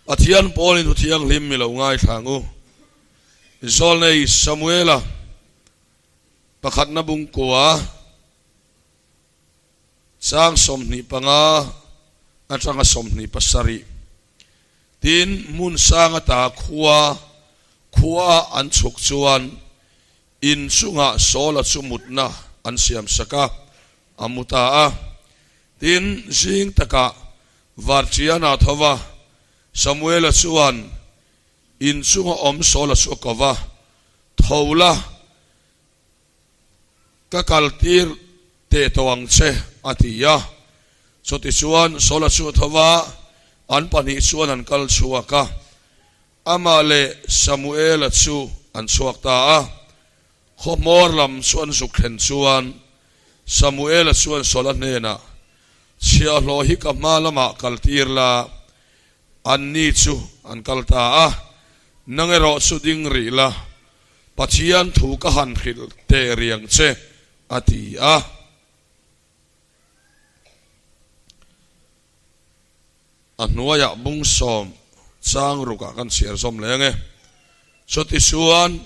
Pathian pawlin thu thianghlim mi lo ngaithla ang u. Zawlnei Samuela pakhatna bungkua chang 25 atanga 27 tin hmun sang ata khua khua an chhuk chuan in chungah Saula chu mutna an siam sak a, a mu ta a. Tin, zing takah Vartiana tho va, Samuela chuan in chunga awm Saula chu a ko va, Tho la, ka kaltir teh tawh ang che, a ti a. Chutichuan Saula chu a tho va, an pahnih chuan an kal chhuak a. Amah leh Samuela chu an chhuak ta a. Khaw hmawr lam chu an zuk thlen chuan Samuela chuan Saula hnenah, Chhiahhlawh hi ka hma lamah kaltir la, anni chu an kal ta a, nang erawh chu ding rih la, Pathian thu ka han hrilh teh riang che, a ti a. A hnuaiah bung sawm chang rukah kan chhiar zawm leng e. Chutichuan,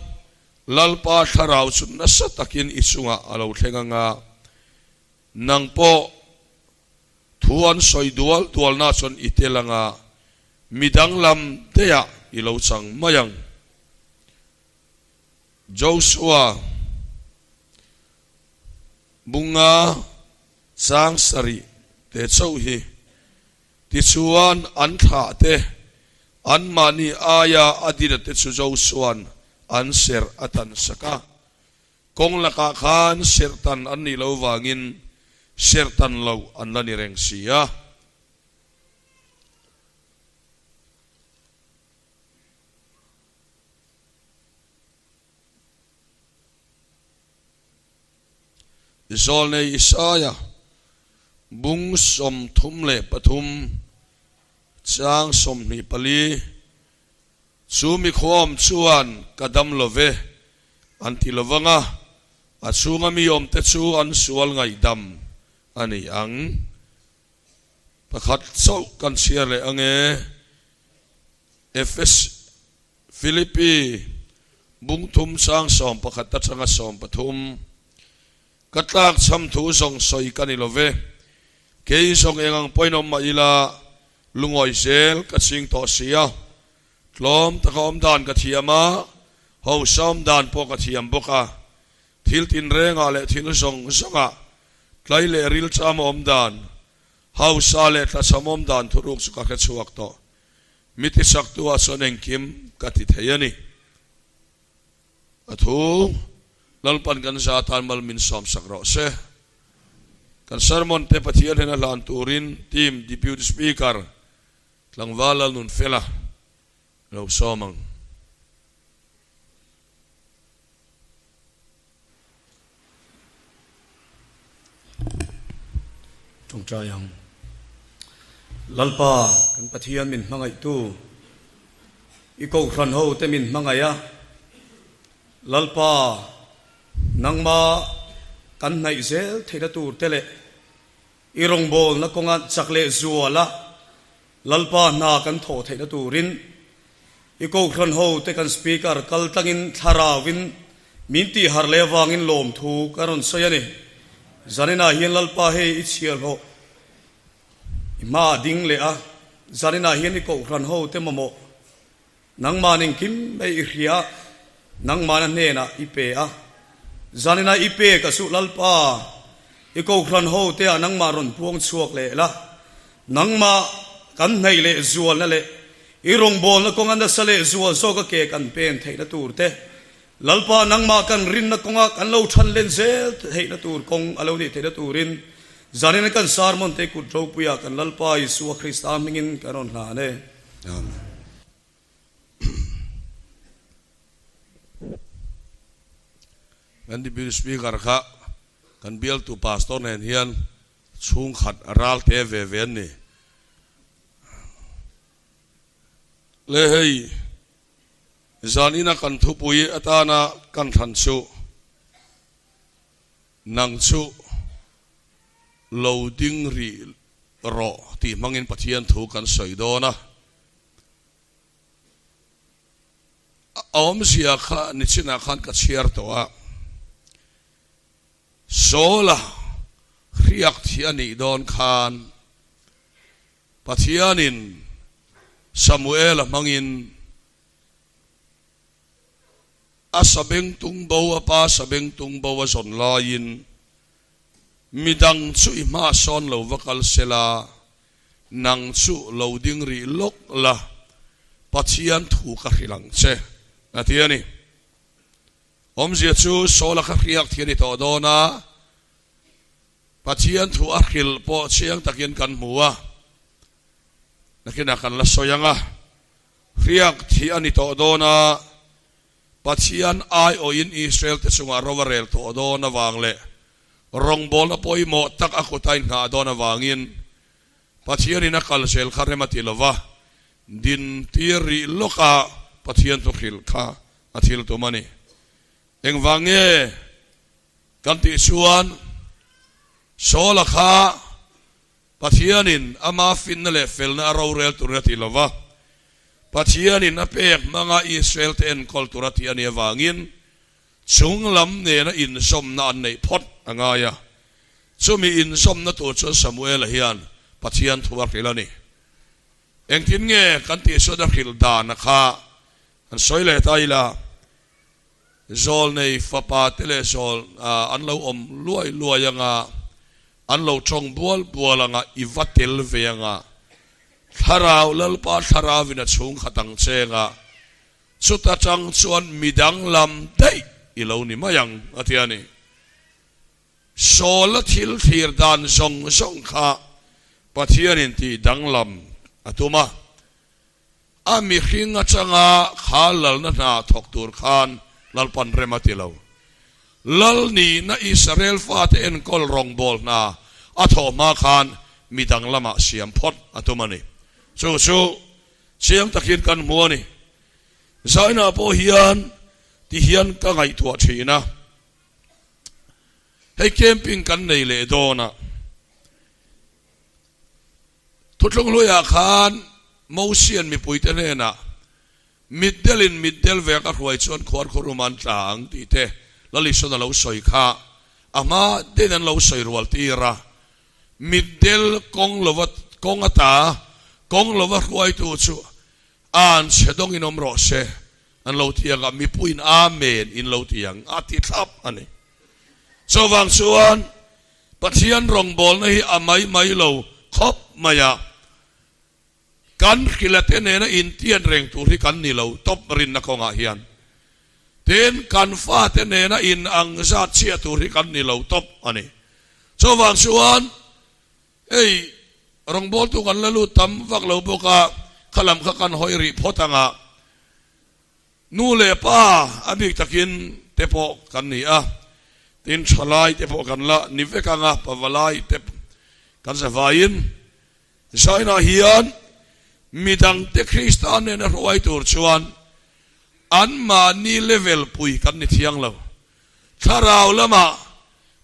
Lalpa thlarau chu nasa takin i chungah a lo thleng ang a, nang pawh thu an sawi dual dualna chuan i tel ang a, mi danglam daihah i lo chang mai ang. Joshua bunga chang sarih te chauh hi tichuan an thlah te, anmahni aia a dina te chu Josua'n an serh a tan sak a. Kawng lakah khan serh tan an nih loh vangin serh tan loh an la ni reng si a. Zawlnei Isaia bung 33 chang 24, Chu mi khuaawm chuan ka dam lo ve, an ti lo vang a, a chhunga mi awmte chu an sual ngaihdam a ni ang. Pakhat chauh kan chhiar leh ang e, Efes. Philippi, bung thum sang 11 atanga 13, Ka tlak chham thu zawng sawi ka ni lo ve. Kei zawng eng ang pawhin awm mah ila, lungawi zel ka ching tawh si a. Tlawm taka awm dan ka thiam a, hausa awm dan pawh ka thiam bawk a. Thil tinrengah leh thil zawng zawngah tlai leh rilcham awm dan, hausa leh tlachham awm dan thuruk chu ka hre chhuak tawh. Mi tisaktu ah chuan engkim ka ti thei a ni. A thu Lalpan kan za atan mal min sawmsak rawh se. Kan sermon te Pathian hena hlan turin Team Deputy Speaker Tlangval Lalnunfela lo sawm ang. Tawngtai ang. Lalpa, kan Pathian min hmangaihtu, i kohhran ho te min hmangaih a. Lalpa, nangma kan hnaih zel theihna tur te leh i rawngbawlna kawnga chak leh zuala Lalpa hna kan thawh theihna turin I Kohhran ho te kan Speaker kal tlangin thlarauin min tih harh leh avangin lawmthu ka rawn sawi a ni. Zaninah hian Lalpa hei i chhiarhlawh i hma a ding leh a, zaninah hian i Kohhran ho te mamawh nangmah engkim mai i hria a, nangmahna hnenah i pe a. Zaninah i pek a suh Lalpa, i Kohhran ho te ah nangmah rawn puang chhuak leh la, nangmah kan hnaih leh zualna leh I rawngbawlna kawnga nasa leh zual zawka ke kan pen theihna tur te, Lalpa nangmah kan rinna kawnga kan lo than len zel theihna tur kawng a lo nih theihna turin zanin kan sermon te kut ropuia kan Lalpa Isua Krista hmingin kan rawn hlan e. Amen. Kan Deputy Speaker kha kan bialtu Pastor nen hian chhungkhat ral te ve ve an ni. Le hei, zan ina kan thupui atana kan thlan chu nang chu lo ding rih rawh tih hmangin Pathian thu kan sawi dawn a. A awmzia kha nichinah khan ka chhiar tawh a, Saula hriak thi a nih dawn khan Pathianin Samuela hmangin a sabeng tung bo, a pa sabeng tung bo a zawn laiin midang chu i hma sawn lo va kal sela, nang chu lo ding rih lawk la, Pathian thu ka hrilh ang che, a ti a ni. Awmzia chu Saula kha hriak thi a ni tawh dawn a, Pathian thu a hrilh pawh chiang takin kan hmu a, nakinah kan la sawi ang a, hriak thi a ni tawh dawn a, Pathian aiawhin Israel-te chungah ro a rel tawh dawn avang leh rawngbawlna pawimawh tak a kut a inngah dawn avangin Pathianin a kal zel kha rem a ti lova, din tir rih lawka Pathian thu hrilh kha a thil tum a ni. Engvang nge kan tih chuan Saula kha Pathianin ama finna leh felna a rorel turin a ti lo va, Pathianin a pek hmanga Israelte enkawl tur a tih a nih avangin chung lam nena inzawmna an neih phawt a ngai a. Chumi inzawmna tur chuan Samuela hian Pathian thu a hrilh a ni. Engtin nge kan tih chuan a hrilh dana kha an sawi leh ta ila, Zawlnei fapa te leh zawl an lo awm luai luai anga, an lo tawng bual bual anga i va tel ve anga, Thlarau Lalpa Thlarauvin a chhung khat ang cheng a, chuta tang chuan midang lam daih i lo ni mai ang a ti a ni. Sawla thil thlir dan zawng zawng kha Pathianin tih danglam a tum a. A mihring atanga kha lalna hna thawk tur khan Lalpan rem a ti lo. Lal nihna Israel fate enkawl rawngbâwl hna a thawh hma khan mi dang lamah siam phawt a tum a ni. Chu chu chiang takin kan hmu a ni. Zainah pawh hian ti hian ka ngaihtuah thin a. Hei camping kan nei leh dawn a. Thuthlung hluiah khan Mosian mipuite hnenah, Mitdelin mitdel vek a hruai chuan khuarkhurum an tla ang tih te Lalisona lo sawi kha a hma den an lo sawi rual tir a. Mitdel kawng lova kawng ata kawng lova hruaitu chu an chhe dawngin awm rawh se an lo ti ang a, mipuiin Amen in lo ti ang a ti thlap a ni. Chuvang chuan Pathian rawngbawlna hi a mai mai lo khawp mai a, kan hrilate nena intian reng tur hi kan ni lo tawp rinna kawngah hian. Tin, kan fate nena in ang zat chhiah tur hi kan ni lo tawp a ni. Chuvang chuan hei rawngbawltu kan la lut tam vak lo bawk a, kha lam kha kan hawi rih phawt ang a, Nu leh pa a bik takin te pawh kan ni a, tin thalai te pawh kan la ni vek ang a, pavalai te kan za vaiin Zainah hian midangte Krista nena hruai tur chuan anmahni level pui kan ni thiang lo. Thlarau lamah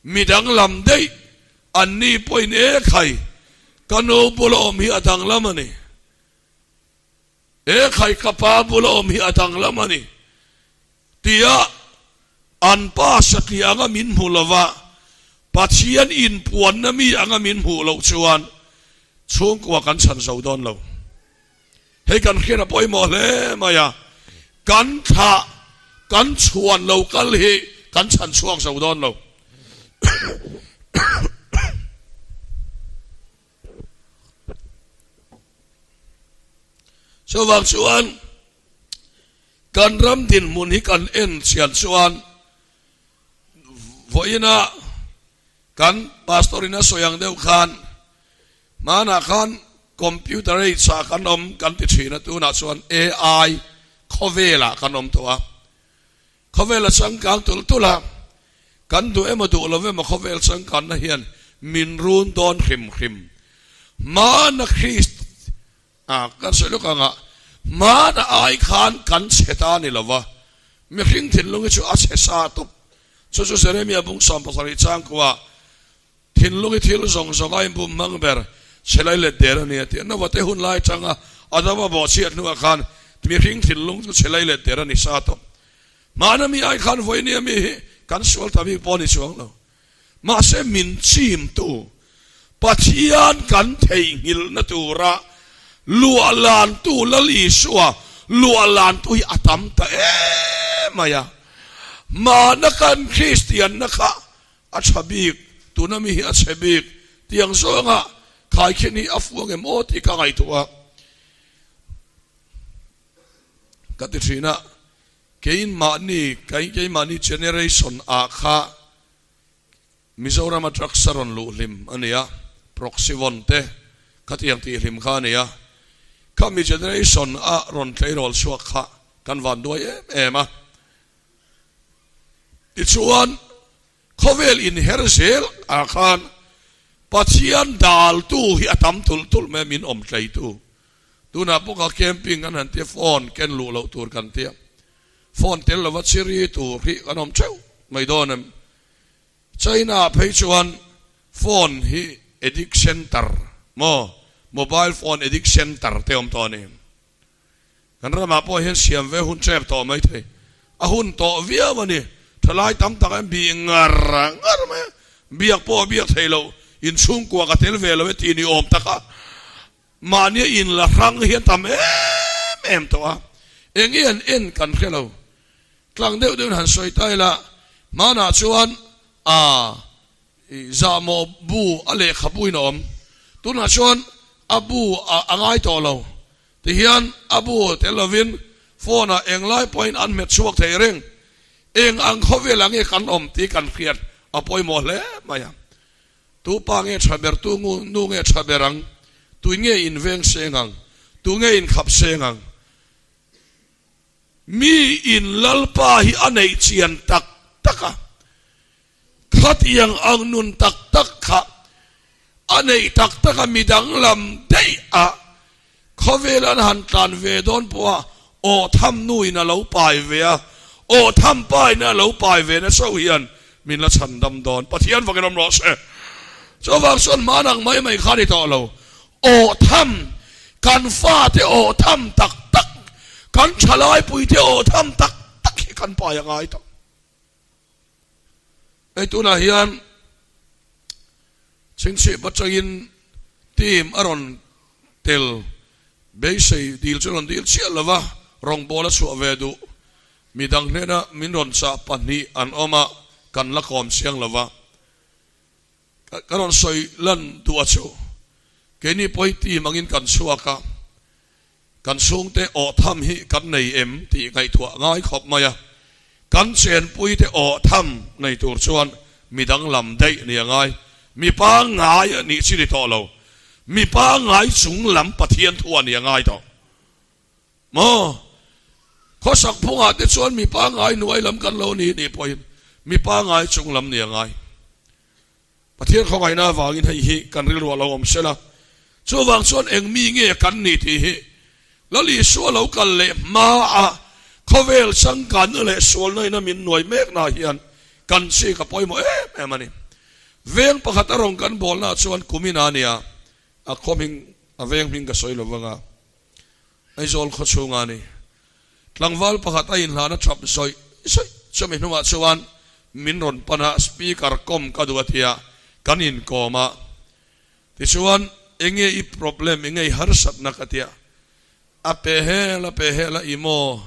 midang lam daih anni pawhin e khai ka nu bula awm hi a danglam a ni. He khaika pa bula awm hi a danglam a ni tia an pa satliah anga min hmu lova, Pathian inpuanna mi anga min hmuh loh chuan chhungkua kan chhan zo dawn lo. Hei kan hriat a pawimawh hle mai a, kan thlah, kan chhuan lo kal hi kan chhan chhuak zo dawn lo. Chuvang chuan kan ram dinhmun hi kan en chian chuan vawiina kan pastor in a sawi ang deuh khan hmanah khan computer age ah kan awm kan ti thin a tunah chuan AI khawvelah kan awm tawh a Khawvel a changkang tulh tulh a, kan duh emaw duh lo emaw khawvel changkanna hian min run dawn hrim hrim. Hmana Krist a kan sawi lawk anga hmana ai khan kan chhe ta ni lova, mihring thinlung hi chu a chhe sa tawp. Chu chu Jeremia bung 70 changkua Thinlung hi thil zawng zawng a inbum hmang ber chhe lai let der a ni a ti a. Nova te hun lai atanga Adama bawhchhiat hnuah khan. Mihring thinlung chu chhe lei leh der a ni sa tawp. Hmana mi ai khan vawinia mi hi kan sual ta bik pawh a ni chuang lo. Mahse min chimtu Pathian kan theihnghilhna tura luahlantu Lal Isua luahlantu hi a tam ta em mai a. Hmana kan Kristianna kha a tha bik, tuna mi hi a chhe bik tiang zawnga khaikhin hi a fuang em aw tih ka ngaihtuah a. Ka ti thin a, keimahni, keimahni generation ah kha Mizoram a drugs a rawn luh hlim a ni a, Proxyvon te khatiang tih hlim kha a ni a, khami generation a rawn tleirawl chhuak kha kan van duai em em a. Tichuan khawvel inher zel ah khan Pathian daltu hi a tam tulh tulh mai a, min awm tleitu. Tunah pawh kha camping kan han tia phone ken luh loh tur kan tia, phone tel lova chiri tur hi kan awm theuh mai dawn em? China ah phei chuan phone hi addict center maw mobile phone addict center te awm tawh a ni. Kan ramah pawh hian siam ve hun tep tawh mai thei. A hun tawh viau a ni. Thalai tam tak an bih ngar ngar mai a, biak pawh a biak thei loh, inchhungkua ka tel ve lo e tih ni awm tak a, mahnia inla hrang hi an tam em em tawh a, eng nge an en kan hre lo. Tlang deuh deuhin han sawi ta ila, hmanah chuan a zahmawh bu a lehkhabu in a awm, tunah chuan a bu a ngai tawh lo. Tihian a bu tel lovin phone ah englai pawhin an hmet chhuak thei reng. Eng ang khawvel ah nge kan awm tih kan hriat a pawimawh hle mai a. Tu pa nge tha ber, tu nu nge tha ber ang, tui nge in veng seng ang, tu nge in khap seng ang. Mi in Lalpa hi a neih chian tak tak a, khatiang ang nun tak tak kha a neih tak tak a midang lam daih a, khawvel an han tlan ve dawn pawh a aw tham nu in a lo pai ve a, aw tham pa in a lo pai ve na chauh hian min la chhan dam dawn. Pathian vakin awm rawh se. Chuvang chuan hman ang mai mai kha a ni tawh lo. Aw tham, kan fate aw tham tak tak, kan thalaipui te aw tham tak tak hi kan pai a ngai tawh. Hei tunah hian chhingchhip atangin team a rawn tel beisei dil chu rawn dil chiah lova rawngbâwl a chhuah ve duh. Midang hnena min rawn chah pahnih an awm a, kan la kawm chiang lova. Ka rawn sawi lan duh a chu. Keini pawh hi team angin kan chhuak a, kan chhungte awh tham hi kan nei em tih ngaihtuah ngai khawp mai a. Kan chenpuite awh tham nei tur chuan midang lam daih ni a ngai. Mi pangngai a nih chi ni tawh lo. Mi pangngai chung lam Pathian thu a ni a ngai tawh. Maw? Khawsak phungah te chuan mi pangngai hnuai lam kan lo ni nih pawhin mi pangngai chung lam ni a ngai. Pathian khawngaihna avangin hei hi kan rilru a lo awm sel a, chuvang chuan eng mi nge kan ni tih hi Lal Isua lo kal leh hma a khawvel changkanna leh sualna ina min nuai mekna hian kan chik a pawimawh em em a ni. Veng pakhat a rawn kan bawlna chuan kumin a nia, a khaw hming, a veng hming ka sawi lo vang a. Aizawl khaw chhunga a ni. Tlangval pakhat a inhlana thap zawih zawih chumi hnungah chuan min rawn pan a, speaker kawm ka duh a ti a, kan inkawm a. Tichuan, enge i problem, enge i harsatna ka ti a, a pe hel a pe hel a, i maw?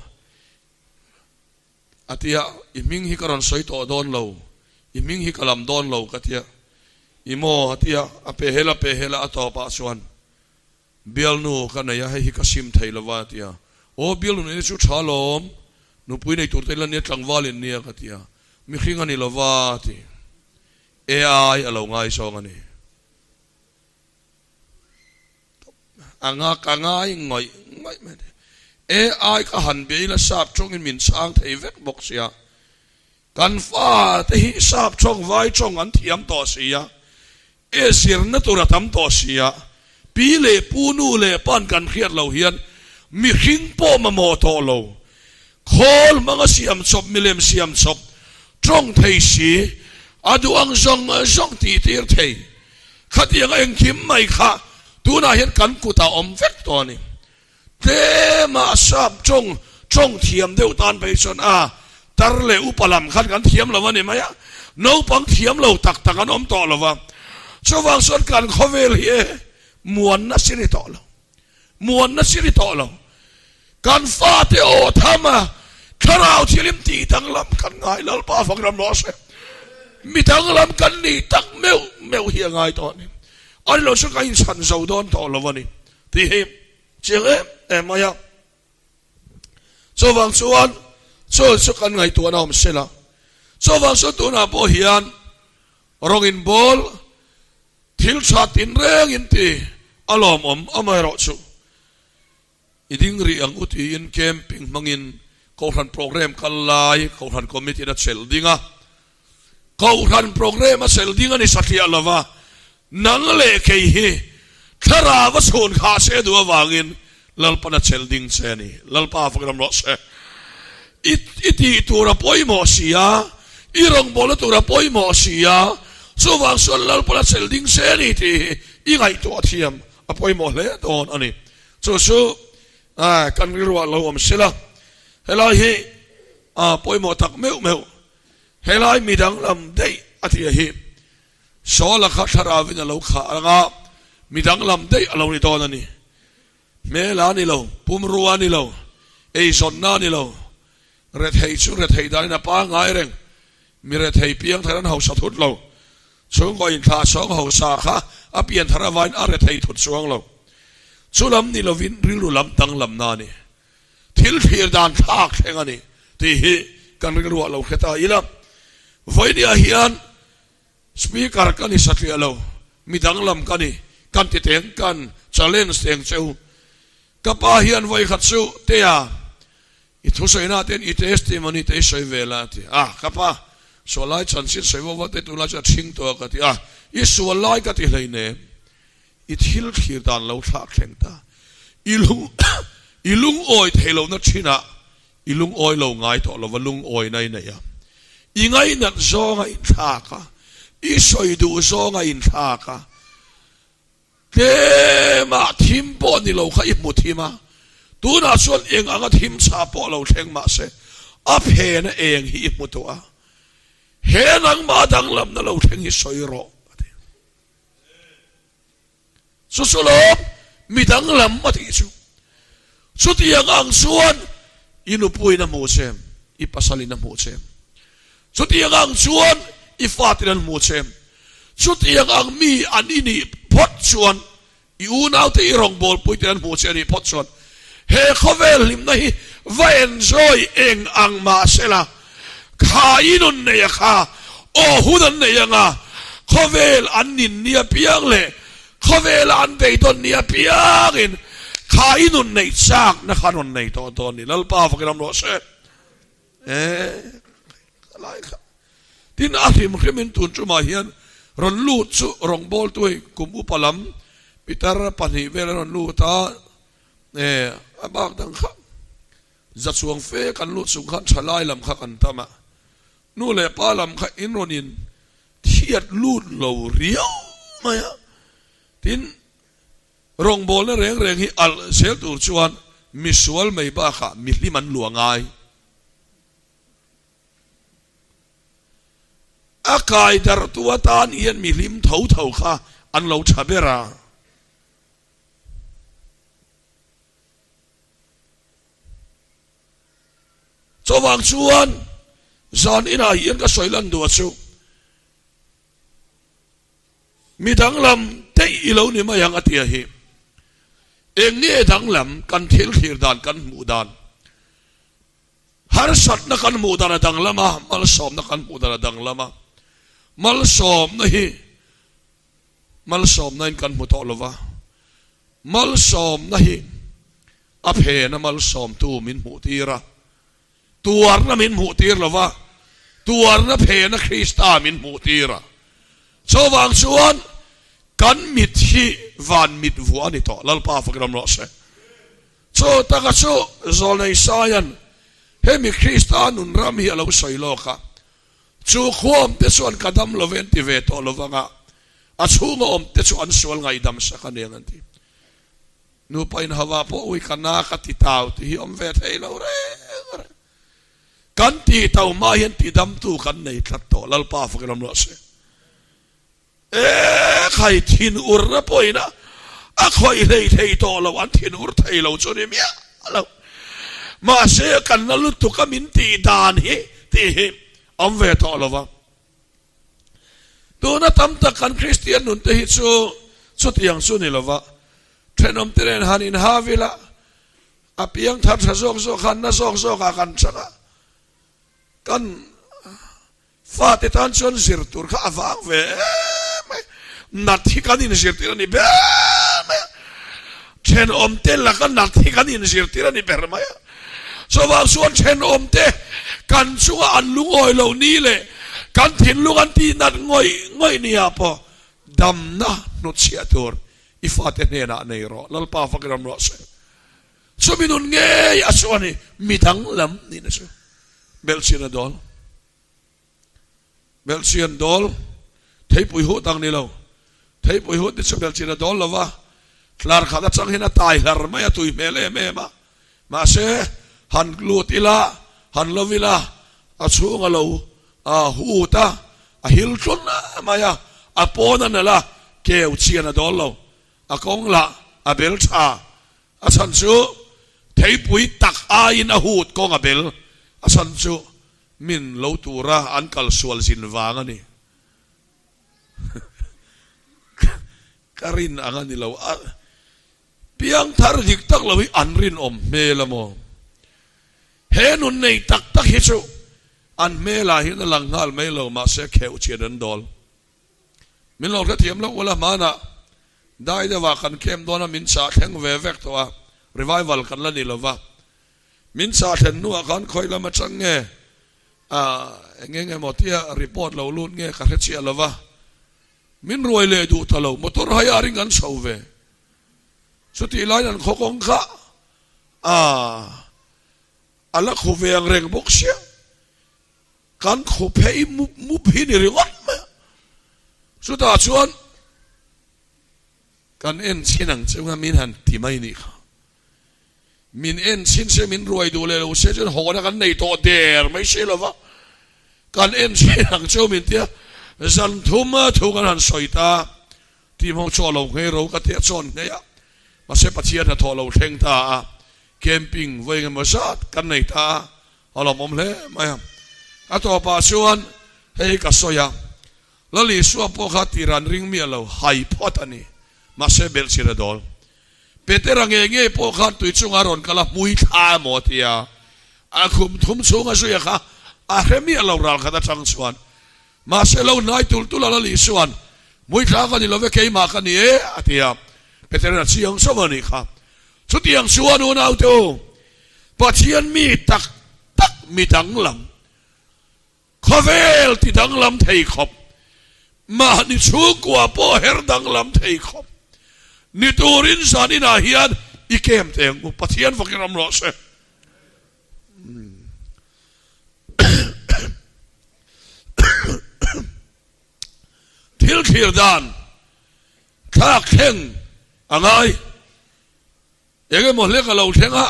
A ti a, i hming hi ka rawn sawi tawh dawn lo, i hming hi ka lam dawn lo ka ti a, i maw? A ti a, a pe hel a pe hel a, a tawpah chuan Bialnu ka nei a, hei hi ka sim thei lo va a ti a. Aw bialnu neihna chu tha lawm, nupui nei tur te la nia tlangval in nia ka ti a. Mihring a ni lo va a ti. AI a lo ngaizawng a ni. A nga ka ngai ngawih ngawih mai a ti. AI ka han bia ila sap tawngin min chhang thei vek bawk sia. Kan fate hi sap tawng vai tawng an thiam tawh sia. E zirna tur a tam tawh sia, pi leh pu nu leh pan kan hriat loh hian mihring pawh mamawh tawh lo. Khawl hmanga siam chawp milem siam chawp tawng thei si, a duh ang zawng zawng tih tir thei. Khatianga engkim mai kha tunah hian kan kutah awm vek tawh a ni. Tlema sap tawng tawng thiam deuh tan phei chuan a tar leh upa lam khan kan thiam lo a ni mai a, naupang thiam lo tak tak an awm tawh lo va. Chuvang chuan kan khawvel hi e muanna si ni tawh lo, muanna si ni tawh lo. Kan fate aw tham a, thlarau thilim tih danglam kan ngai Lalpa fang ram rawh se. Mi danglam kan nih tak meuh meuh hi a ngai tawh a ni. A ni lo chuan kan inchhan zo dawn tawh lo a ni tih hi Chiang em em mai a. Chuvang chuan chu chu kan ngaihtuahna awm se la. Chuvang chuan tunah pawh hian rawng in bawl thil tha tin reng in ti a lawmawm amaherawh chu i ding rih ang u tiin camping hmangin Kohhran program kal lai Kohhran committee in a chelh ding a. Kohhran program a chelh ding a ni satliah lova, nang leh kei hi thlarau a chhun khah che duh avangin Lalpan a chelh ding che a ni. Lalpa fak ram rawh se. I i tih tur a pawimawh si a, i rawngbawlna tur a pawimawh si a, chuvang chuan Lalpan a chelh ding che a ni tih hi i ngaihtuah thiam a pawimawh hle dawn a ni. Chu chu kan rilruah lo awm sela, helai hi a pawimawh tak meuh meuh. Helai mi danglam daih a ti a hi. Saula kha thlarauin a lo khah ang a, mi danglam daih a lo ni dawn a ni. Hmel a ni lo, pumrua a ni lo, eizawnna a ni lo. Rethei chu rethei danin a pangngai reng. Mi rethei piang thar an hausa thut lo. Chhungkaw inthlah sawng hausa kha a pian thar avain a rethei thut chuang lo. Chu lam ni lovin rilru lam danglamna a ni. Thil thlir dan thlak thleng a ni tih hi kan rilruah lo hre ta ila. Vawinia hian Speaker ka ni satliah lo, mi danglam ka ni, kan ti teng kan challenge teng cheu. Ka pa hian vawikhat chu Tea i thusawiina ten i testimony te i sawi ve la a ti a, ka pa sual lai chanchin sawi vawk vawk te tunlai chu a thing tawh a ka ti a, i sual lai ka ti hleinem. I thil thlir dan lo thlak thleng ta. I lung i lungawi thei lohna thinah i lungawi lo ngai tawh lova lungawina i nei a. I ngainat zawng a inthlak a, i sawi duh zawng a inthlak a. Tlemah thim pawh ni lo kha i hmu thim a, tunah chuan eng anga thim chha pawh lo thleng mahse a phena eng hi i hmu tawh a. He nangmah danglamna lo thleng hi sawi rawh a ti. Chu chu lawm mi danglam a tih chu. Chutiang ang chuan i nupuiin a hmuh che em? I pasalin a hmuh che em? Chutiang ang chuan i fatin an hmuh che em? Chutiang ang mi an i nih phawt chuan i unaute i rawngbawlpuite an hmuh che a nih phawt chuan he khawvel hlimna hi va enjoy eng ang mahsela Kha i nun nei a kha aw hun an nei anga khawvel an nin ni apiang leh khawvela an beidawn ni apiangin kha i nun neih chak na kha rawn nei tawh dawn ni Lalpa fakin ram rawh se e lai kha tin a hrim hrim in tun tumah hian rawn lut chu rawngbawltu hei kum upa lam pitar pahnih vel a rawn lut a e a bak dang kha Za chuang fe kan lut chung khan thalai lam kha kan tam a, nu leh pa lam kha in rawn in thiat lut lo riau mai a. Tin, rawngbawlna reng reng hi alh zel tur chuan misual mai bakah mihlim an luah ngai. A kai darhtu atan hian mihlim tho tho kha an lo tha ber a. Chuvang chuan zan inah hian ka sawi lan duh a chu mi danglam daih i lo ni mai ang a tia hi. Eng nge danglam kan thil thlir dan kan hmuh dan harsatna kan hmuh dan a danglam a, malsawmna kan hmuh dan a danglam a, malsawmna hi Malsawmna in kan hmu tawh lova, malsawmna hi a phena malsawmtu min hmuh tir a, tuarna min hmuh tir lova, tuarna phena Krista min hmuh tir a. Chuvang chuan kan mit hi van mit vuah a ni tawh, Lalpa fakin awm rawh se. Chu taka chu Zawlnei Saia'n hemi Krista nun ram hi a lo sawi lawk a, Chu khuamte chuan ka dam lo ve an ti ve tawh lo vang a, a chhunga awmte chu an sual ngaihdam sak a nia an ti. Nupa inhauh ah pawh ui ka na ka ti tau tih hi awm ve thei lo reng reng. Kan tih tau hma hian tidamtu kan nei tlat tawh Lalpa fakin awm rawh se. E khai thin urna pawhin a a khawih hlei thei tawh lo an thin ur thei lo chu ni miah lo. Mahse kan la lutuk a min tih dan hi tih hi awm ve tawh lo va. Tuna tam tak kan Kristian nun te hi chu chutiang chu ni lova, thenawm te nen han inha vil a, a piang thar tha zawk zawk khan na zawk zawk ah kan chang a, kan fate tan chuan zir tur kha a vang ve em mai, nat hi kan inzirtir a ni ber mai a, thenawm te laka nat hi kan inzirtir a ni ber mai a. Chuvang chuan thenawmte kan chunga an lungawi loh ni leh kan thinlung an tih nat ngawih ngawih nia pawh damna hnutchhiah tur i fate hnenah nei rawh. Lalpa fakin awm rawh se. Chumi nun ngei a chu a ni, mi danglam nihna chu belhchian a dawl. Belhchian dawl, theipui huh dang ni lo. Theipui huh te chu belhchian a dawl lo va, tlar khat atang hian a tai hlar mai a, tui hmel em em a. Mahse, han lut ila, han lo ila, a chhung a lo hut a, a hil tlun mai a, a pawn a nalh a, keu chian a dawl lo. A kawng lah a bel tha. A chhan chu theipui tak aiin a hut kawng a bel. A chhan chu Min lo tura an kal sual zin vang a ni. Ka rin ang a ni lo. A piangthar dik tak lo hi an rinawm hmel a maw? He nun nei tak tak hi chu an hmelah hian a lang nghal mai lo, mahse kheuh chian an dawl. Min lo hrethiam loh ula hmanah dai deuhah kan camp dawn a min chah thleng ve vek tawh a, revival kan la ni lo va. Min chah thlen hnuah khan khawi lam atang nge ah eng eng emaw tia report lo lut nge ka hre chiah lo va, min ruai leh duh ta lo, motor hai a ring an chho ve. Chutih laiin an khaw kawng kha ah a la khu ve ang reng bawk sia, kan khu phei mup mup hi ni ringawt mai a. Chutah chuan kan en chhin ang cheu kha min han ti mai nih kha. Min en chhin se, min ruai duh leh lo se chuan hawhna kan nei tawh der mai si lo va, kan en chhin ang cheu min tia zan thum thu kan han sawi ta, tih hmang chu a lo nghei ro ka tia chuan nghei a, mahse Pathian hnathawh lo thleng ta a, camping vawi engemaw zat kan nei ta a, a lawmawm hle mai a. A tawpah chuan hei hi ka sawi a, Lal Isua pawh kha tiran ring miah lo hai phawt a ni, mahse belhchir a dawl. Petera ngei ngei pawh khan tui chunga rawn kal a hmui thla emaw a ti a, a khum thum chhunga zuia kha a hre miah lo ral khat atang chuan. Mahse lo hnai tul tul a Lal Isua'n, Hmui thla ka ni lo ve, keimah ka ni e, a ti a. Petera'n a chiang chauh a nih kha. Chutiang chuan unaute u, Pathian mi tak tak mi danglam, Khawvel ti danglam thei khawp, mahni chhungkua pawh her danglam thei khawp ni turin zan inah hian i kem teh ang u, Pathian fakin ram rawh se. Thil thlir dan thlak thleng a ngai. Eng emaw hlek a lo thleng a,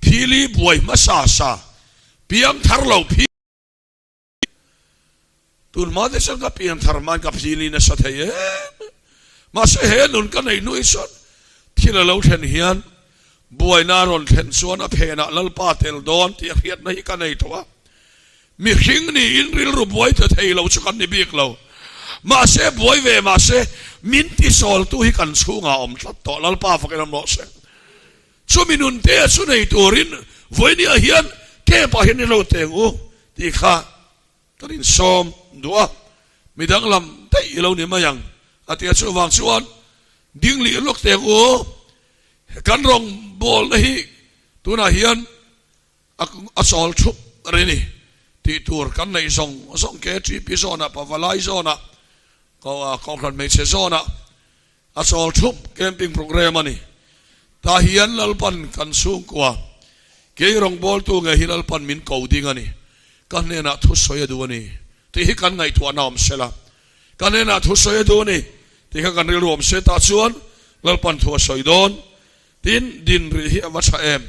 phili buai hmasa sa, piang thar lo phi tun hma te chuan ka pian thar hmain ka phili nasa thei em em. Mahse he nun ka neih hnuai chuan thil a lo thlen hian buaina a rawn thlen chuan a phenah Lalpa tel dawn tih a hriatna hi ka nei tawh a. Mihring niin rilru buai ta thei lo chu kan ni bik lo. Mahse buai ve mahse min tisawltu hi kan chhungah a awm tlat tawh. Lalpa fakin awm rawh se. Chumi nun te chu nei turin vawinia hian camp ah hian ni lo teng u tih kha kan insawm duh a. Midang lam daih i lo ni mai ang a ti a. Chuvang chuan ding lih lawk teng u. Kan rawngbawlna hi tunah hian A chawl thup rih ni tih tur kan neih zawng zawng KTP zawnah, Pavalai zawnah, Kohhran Hmeichhe zawnah a chawl thup camping program a ni. Tah hian Lalpan kan chhungkua kei rawngbawltu nge hi Lalpan min ko ding a ni. Ka hnenah thusawi a duh a ni tih hi kan ngaihtuahna awm se la. Ka hnenah thusawi a duh a ni tih kha kan rilru awm se. Tah chuan. Lalpan thu a sawi dawn. Tin, din rih hi a va tha em?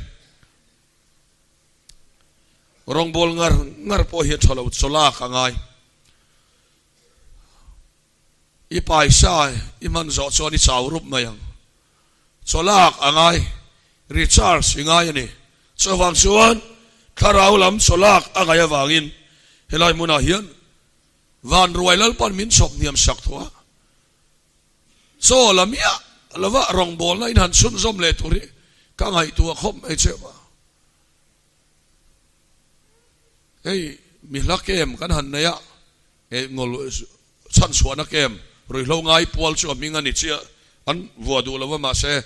Rawngbâwl ngar ngar pawh hi a tha lo, chawlak a ngai. I paisa i hman zawh chuan i chau rup mai ang. Chawlak a ngai, recharge i ngai a ni. Chuvang chuan thlarau lam chawlak a ngaih avangin helai hmunah hian Vanruai Lalpan min chhawp hniam sak tawh a. Chaw la miah lova rawngbawlna in han chhunzawm leh tur hi ka ngaihtuah khawp mai che va. Hei mi hla kem kan han nei a, he ngawl chhanchhuahna kem ruihhlo ngai pual chu a hming a ni chiah an vuah duh lova mahse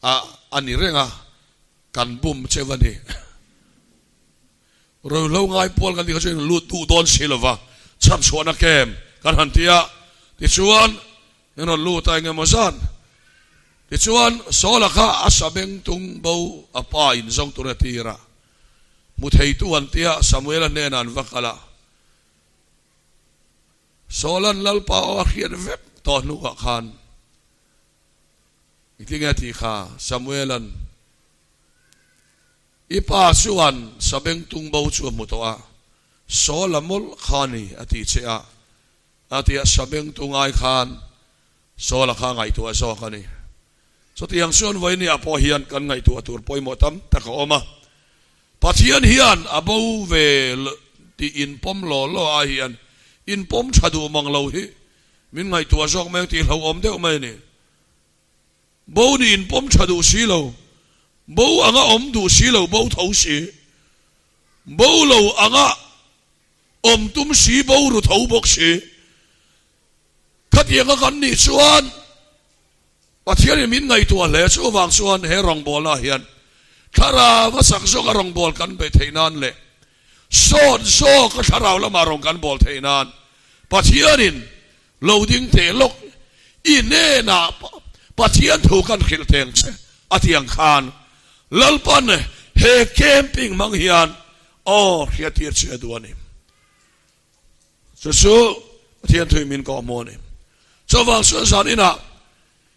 a a ni reng a, kan bum che va ni. Ruihhlo ngai pual kan tih kha chu in lut duh dawn si lova chhanchhuahna kem kan han ti a, tichuan in rawn lut a engemaw zan. Tichuan Sawla kha a sabeng tung bo a pa in zawng tur a tir a, hmu theitu an tia Samuela hnenah an va kal a. Sawla'n Lalpa aw a hriat vek tawh hnuah khan engtinge a tih kha Samuela'n I pa chuan sabeng tung bo chu a hmu tawh a, Sawla mawlh kha ni a ti che a, a ti a, sabeng tung ai khan Sawla kha ngaihtuah zawk a ni. Chutiang chuan vawinia pawh hian kan ngaihtuah tur pawimawh tam tak a awm a. Pathian hian a bo ve tih inpawm law law ai hian inpawm tha duh mang lo hi min ngaihtuah zawk mai ang tih hlauhawm deuh mai a ni. Bo nih inpawm tha duh si lo, bo anga awm duh si lo, bo tho si, bo lo anga awm tum si, bo ru tho bawk si. Khatianga kan nih chuan Pathianin min ngaihtuah hle chuvang chuan he rawngbawlnaah hian thlarau a chak zawka rawngbâwl kan beih theih nan leh sawt zawka thlarau lamah rawn kan bâwl theih nan Pathianin lo ding teh lawk i hnenah Pathian thu kan hrilh teng che a ti ang khan Lalpan he camping hmang hian aw hriattir che a duh a ni. Chu chu Pathian thui min kawh hmu a ni. Chuvang chuan zan inah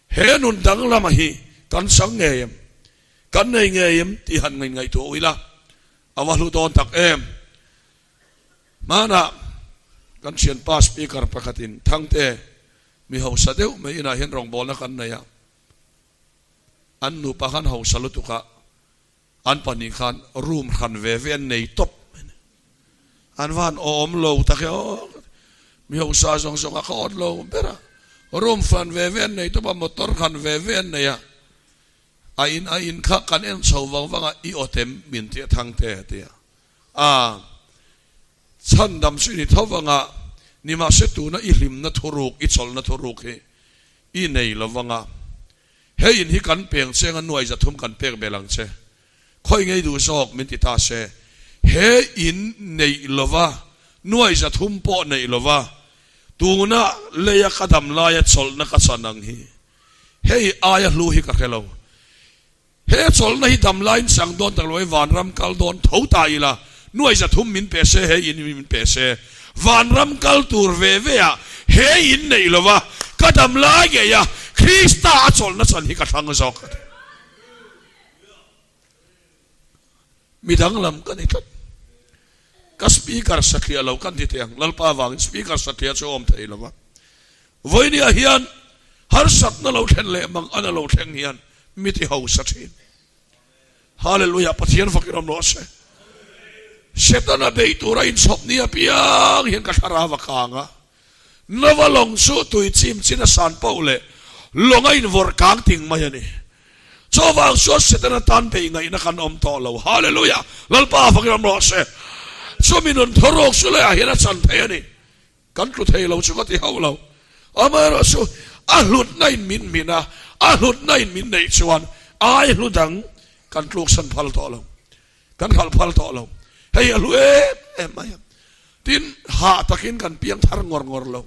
he nun danglama hi kan chang ngei em, kan nei ngei em tih han ngaih ngaihtuah ila a va hlu dawn tak em. Hmanah kan thianpa speaker pakhatin Thangte mi hausa deuh mai inah hian rawngbawlna kan nei a, an nupa khan hausa lutuk a, An pahnih khan room hran ve ve an nei tawp mai ni. An va han awm lo tak e aw. Mi hausa zawng zawng a ka awt lo ber a. Room hran ve ve an nei tawp a, motor hran ve ve an nei a. A in a in kha kan en chho vang vang a, i awt em min ti a Thangte a ti a. A chhandam chu i ni tho vang a, nimahse tuna i hlimna thuruk, i chawlhna thuruk hi i nei lo vang a. Hei in hi kan peng cheng a nuai zathum kan pek bel ang che. Khawi ngei duh zawk min ti ta se. He in neih lova nuai zathum pawh neih lova tuna leia ka dam laia chawlhna ka chan ang hi hei aia hlu hi ka hre lo. He chawlhna hi dam laiin chang dawn tak lo e vanram kal dawn tho ta ila nuai zathum min pe se he in min pe se Vanram kal tur ve ve ah he in neih lo va, ka dam lai ngei a, Krista a chawlhna chan hi ka thlang zawk a ti. Mi danglam ka ni tlat. Ka speaker satliah lo kan ti thei ang, Lalpa avangin speaker satliah chu a awm thei lo va. Vawinia hian harsatna lo thlen leh mang an a lo thleng hian mi ti hausa thin. Hallelujah Pathian fakin awm rawh se. Setana bei tura inchhawp ni apiang hian ka thlarau a kang a. Nova lawng chu tui chim chin a san poh leh lawng a invawrh kang ting mai a ni. Chuvang chuan Setana tan bei ngaihna kan awm tawh lo. Hallelujah Lalpa fakin awm rawh se. Chumi nun thawrawk chu leiah hian a chan thei a ni. Kan tlu thei lo chu ka ti hauh lo. Amaherawhchu a hlutna in min min a, a hlutna in min neih chuan ai hlu dang kan tluksan phal tawh lo. Kan hralh phal tawh lo. Hei a hlu em em mai a. Tin, hah takin kan piang thar ngawr ngawr lo.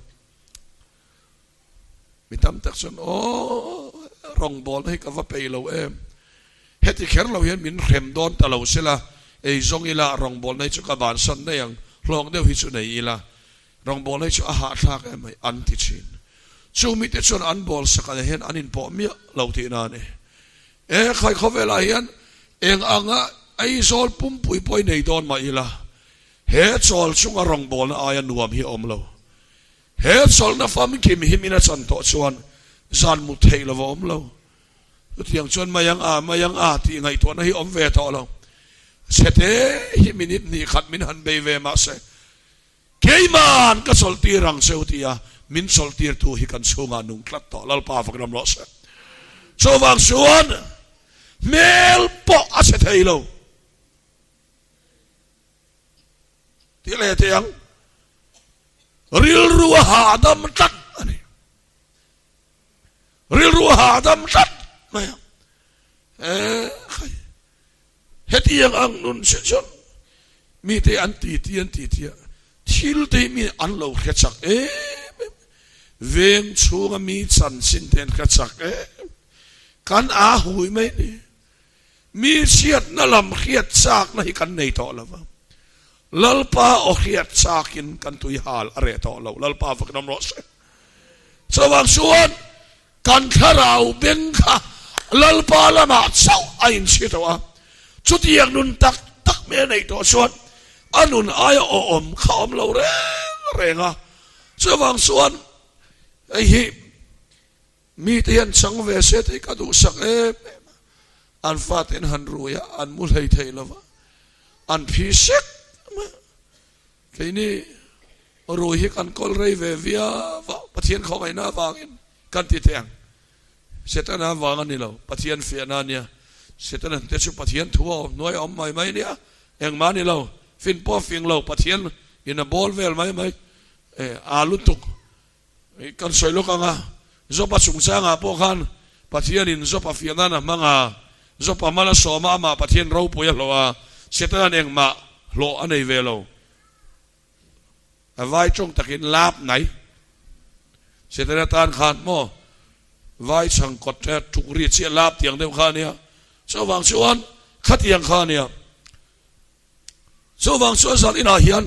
Mi tam tak chuan, Aw, rawngbawlna hi ka va peih lo em. Heti kher lo hian min hrem dawn ta lo sela, ei zawng ila rawngbawlna hi chu ka bansan daih ang, hlawk deuh hi chu nei ila, rawngbawlna hi chu a hahthlak em mai, an ti thin. Chung mite chuan an bawl sak ah hian an inpawh miah lo tihna a ni. E khai khawvelah hian eng anga Aizawl pumpui pawh i nei dawn mah ila, he chawl chunga rawngbawlna aia nuam hi a awm lo. He chawlhna famkim hi min a chan tawh chuan zan mut theih lo a awm lo. Chutiang chuan mai ang a, mai ang a tih ngaihtuahna hi awm ve tawh lo. Chhete hi minute hnih khat min han bei ve mah se, Keima'n ka chawlhtir ang che u tia min chawlhtirtu hi kan chhungah nung tlat tawh Lalpa fak ram rawh se. Chuvang chuan hmel pawh a chhe thei lo tih leh thei ang. Rilru a hahdam tlat a ni. Rilru a hahdam tlat mai ang. Eh, Hetiang ang nun si chuan mite an titi an titi a, thil te hi mi an lo hre chak em em, veng chhunga mi chanchin te an hre chak em, kan aa hui mai ni. Mi chhiatna lam hriat chakna hi kan nei tawh lo va, Lalpa aw hriat chakin kan tui hal a reh tawh lo, Lalpa fak ram rawh se. Chuvang chuan Kan thlarau beng kha Lalpa lamah chauh a inchhi tawh a, chutiang nun tak tak mai a neih tawh chuan a nun aia awhawm kha a awm lo reng reng a. Chuvang chuan hei hi mite hian chang ve se tih ka duhsak em em a, an fate an han rui a, an mu hlei thei lo va, an phi sek mai a. Keini rui hi kan kawl rei ve viau a, Pathian khawngaihna avangin kan ti thei ang. Setana avang a ni lo, Pathian fiahna a nia. Setana te chu Pathian thu a awm hnuai a awm mai mai nia, engmah a ni lo, fin pawh a fing lo, Pathian in a bawl vel mai mai, aa lutuk. Kan sawi lawk ang a, Job-a chungchangah pawh khan Pathianin Job-a fiah nan a hmang a, Job-a mal a sawm a, amah Pathian ropui a hlawh a, Setana'n engmah hlawh a nei ve lo. A vai tawng takin lap nai. Setana tan khan maw vai chhang kawt te tuk ri chiah lap tiang deuh kha a nia. Chuvang chuan khatiang kha a nia. Chuvang chuan zan inah hian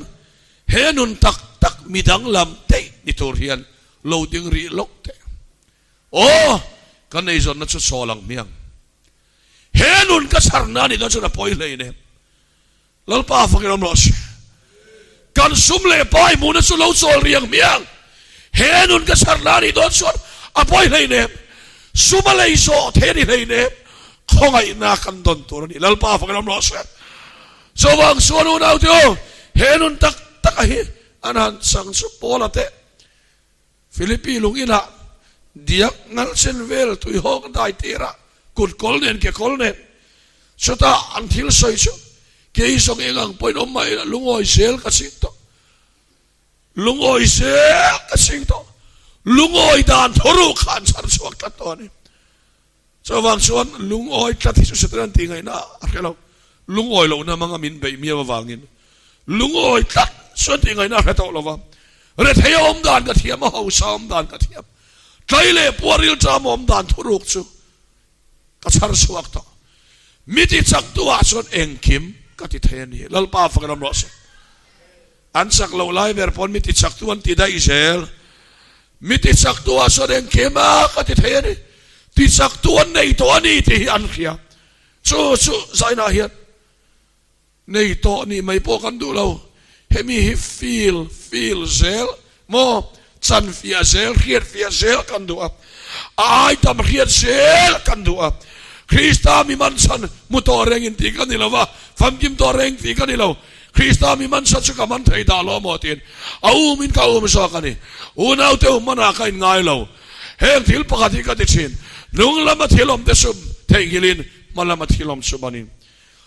he nun tak tak mi danglam daih ni tur hian lo ding rih lawk teh. Aw, ka neizawnna chu chawl ang hmiang. He nun ka chharna anih dawn chuan a pawi hlei nem. Lalpa fakin awm rawh se. Kan sum leh pai hmuhna chu lo chawl rih ang hmiang. He nun ka chharna anih dawn chuan a pawi hlei nem. Sum a lei zawh thei a ni hlei nem. Khawngaihna kan dawn tur a ni. Lalpa fakin awm rawh se. Chuvang chuan unau te u, he nun tak tak a hi an han chang chu Paula te Philippi lung inah diak nalh chen vel tuihawk dai tirah kut kawl nen ke kawl nen chutah an thil sawi chu kei zawng eng ang pawhin awm mah ila lungawi zel ka ching tawh. Lungawi zel ka ching tawh. Lungawi dan thawruh kha an chhar chhuak tlat tawh a ni. Chuvang chuan lungawi tlat hi chu Satan an tih ngaihna a hre lo. Lungawi lohna hmanga min beih miau avangin lungawi tlat chuan tih ngaihna a hre tawh lo va. Rethei a awm dan ka thiam a, hausa awm dan ka thiam. Tlai leh puar rilṭam awm dan thuruk chu ka chhar chhuak tawh. Mi ti chak tu ah chuan engkim ka ti thei a ni. Lalpa fak ram rawh se. An chak loh lai ber pawn mi ti chak tu an ti daih zel. Mi ti chak tu ah chuan engkim a ka ti thei a ni. Ti chak tu an nei tawh a ni tih hi an hria. Chu chu zainah hian nei tawh nih mai pawh kan duh lo. Hemi hi feel feel zel maw chan fiah zel hriat fiah zel kan duh a. A ai tam hriat zel kan duh a. Krista mi man chhan mu tawh reng in tih ka ni lo va, famkim tawh reng tih ka ni lo. Krista mi man chhan chu ka man thei dah lo maw tiin a um in ka um zawk a ni. Unaute um manah ka in ngai lo. Heng thil pakhat hi ka ti thin, nung lama thil awm te sum theihnghilh in hma lama thil awm chu ban in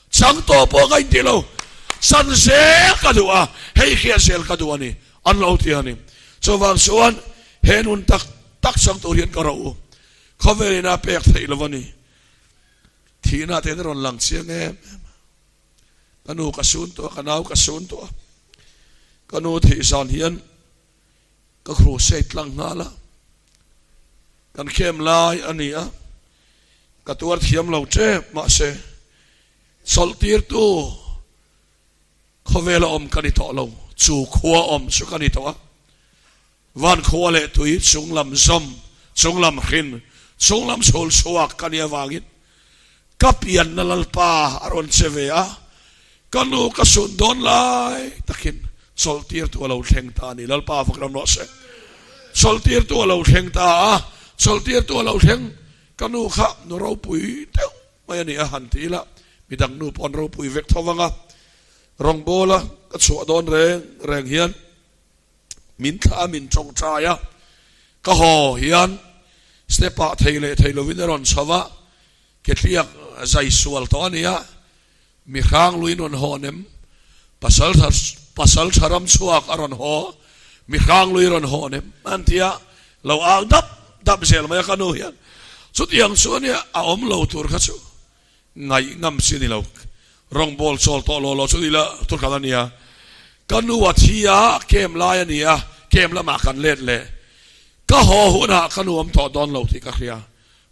chang tawh pawh ka inti lo. Chan zel ka duh a, hei hriat zel ka duh a ni, an lo ti a ni. Chuvang chuan he nun tak tak chang tur hian ka ro u. Khawvel ina pek theih lo a ni. Thihna te in rawn lang chiang em em a. Ka nu ka sun tawh a, ka nau ka sun tawh a. Ka nu thih zan hian ka crusade tlang nghal a. Kan khem lai a ni a, ka tuar thiam lo tep mahse chawlh tirtu khawvela awm ka ni tawh lo, chu khua awm chu ka ni tawh a. Van khua leh tui chunglam zawm, chunglam hrin, chunglam chhul chhuak ka nih avangin ka pianna Lalpa a rawn che ve a, ka nu ka sun dawn lai takin chawlhtirtu a lo thleng ta a ni. Lalpa fak ram rawh se. Chawlhtirtu a lo thleng ta a, chawlhtirtu a lo thleng ka nu kha nu ropui deuh mai a ni a han ti ila, midang nu pawh an ropui vek tho vang a, rawngbawla ka chhuah dawn reng reng hian min thlah a, min tawngtai a, ka haw hian step ah thei leh thei lovin a rawn chho a, ketliak zai sual tawh a ni a, mi hrang luiin rawn haw nem, pasal tha pasal tha ram chhuak a rawn haw, mi hrang lui rawn haw nem an ti a, lo au dap dap zel mai a ka nu hian chutiang chu a nia a awm lo tur kha chu Ngaih ngam si ni lo. Rawngbâwl chawl tawh law law chu ni la tur khan a nia. Ka nu a thi a, kem lai a ni a, kem lamah kan let leh. Ka haw hunah ka nu awm tawh dawn lo tih ka hria.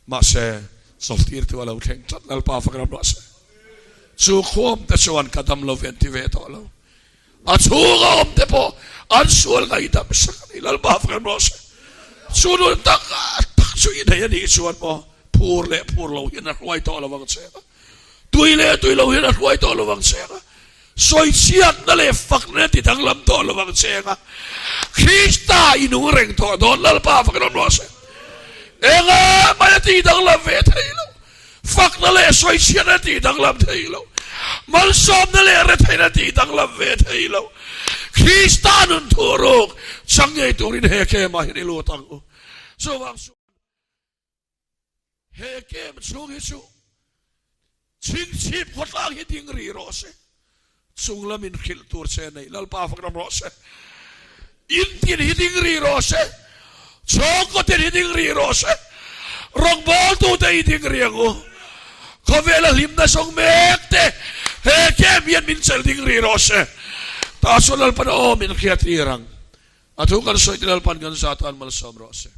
Mahse, chawlhtirtu a lo thleng tlat Lalpa fak ram rawh se. Chu khuam te chuan ka dam lo ve an ti ve tawh lo. A chhunga awm te pawh an sual ngaihdam sak a ni. Lalpa fak ram rawh se. Chu nun tak tak chu i nei a nih chuan maw phur leh phur lo hian a hruai tawh lo ang che a, tui leh tui lo hian a hruai tawh lo ang che a, sawichhiatna leh fakna ti danglam tawh lo ang che a, Krista i nung reng tawh dawn Lalpa fak ram rawh se. Enga mai a ti danglam ve thei lo. Fakna leh sawichhiatna tih danglam thei lo, malsawmna leh retheihna tih danglam ve thei lo, Krista nun thu ruk chang ngei turin he kem ah hian i lut ang u. Chuvang chuan he kem chhung hi chu chhingchhip khawtlang hi ding rih rawh se. Chung lamin hrilh tur che neih Lalpa fak ram rawh se. In tin hi ding rih rawh se. Chhawngkaw tin hi ding rih rawh se. Rawngbawltute hi ding rih ang u. Khawvela hlimna zawng mek te he kem hian min chelh ding rih rawh se. Tah chuan Lalpan aw min hriat tir ang. A thu kan sawi te Lalpan kan zah tan malsawm rawh se.